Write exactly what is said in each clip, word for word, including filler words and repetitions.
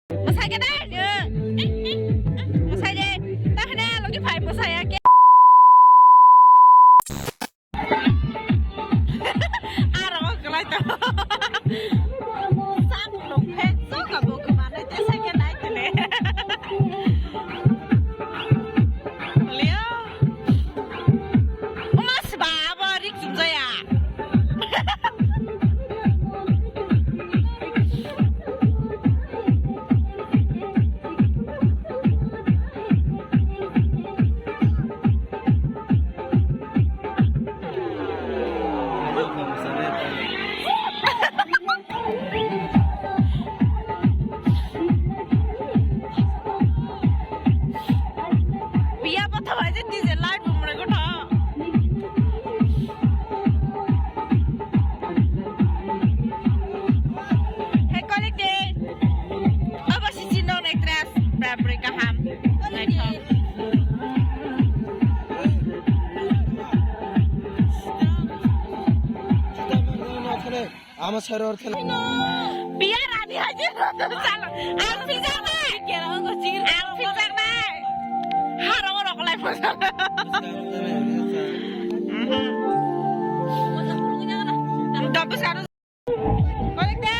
Mwsai khe dai, mwsai de, ta hwnwi logi phai mwsai ya khe. Aro kwlai to. Sak lung phe so ka bo kwma nai te sai khe nai tele. Leo. Uma sba abo rik sumjaya. Biya botha bai je D J live bumre gotha. He kolik de. Abo si chino actress. Bapre kaham. Naithok. Ama sero orthe. Biya rani haji. Ang pijak nai. Ang pijak nai. Haro rok lai pojak. Dapat sero. Kolik de.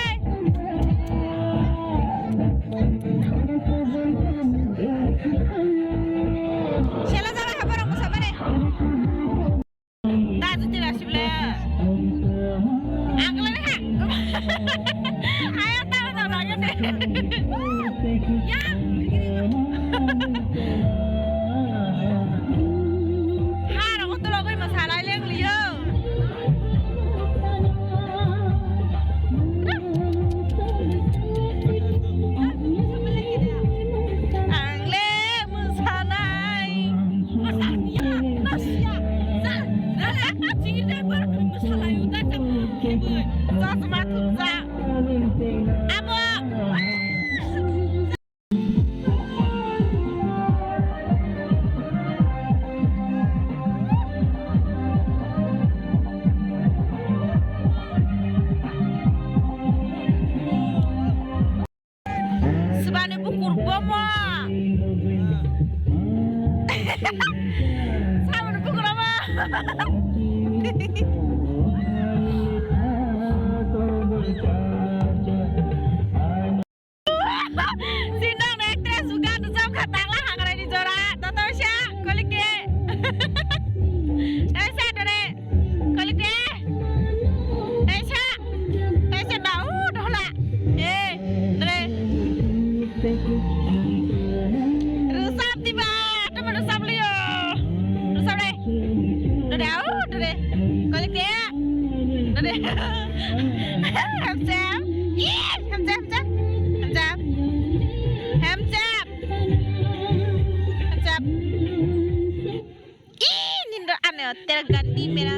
Sela jala habar aku sabar eh. Da juti rasib le. Angkle ha. Ayo tahu tahu lagi deh. Ya. Haro kau tu lagi masalah leng liyo. Ang le mwsanai. Chosma thumjak. Abo. Swbani bukur bomo. Saboni bukur bomo. Sindang actress uga nujam kha tangla hangrani jora. Dotoisa kolik de. Dotoisa dore. Kolik de. Dotoisa. Dotoisa na u dohla. Eh, dore. Rusap diba. Tama rusap liyo. Rusap de. Dore au dore. Kolik de. Dore. Hamjam. Ih, hamjam, hamjam. Hamjam. Hamjam. Hamjam. Ih, nindo ane tera gandi mera.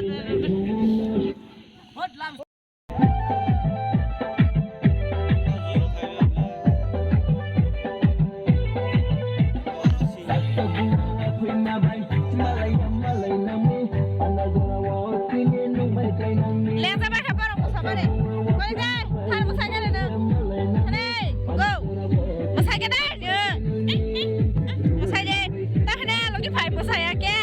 Lengjabai khe borok bwsa bare. Koi dai, thar bwsa gare no. Hane, go. Bwsa khe dai. Bwsa de. Ta hane logi phai bwsa ya khe.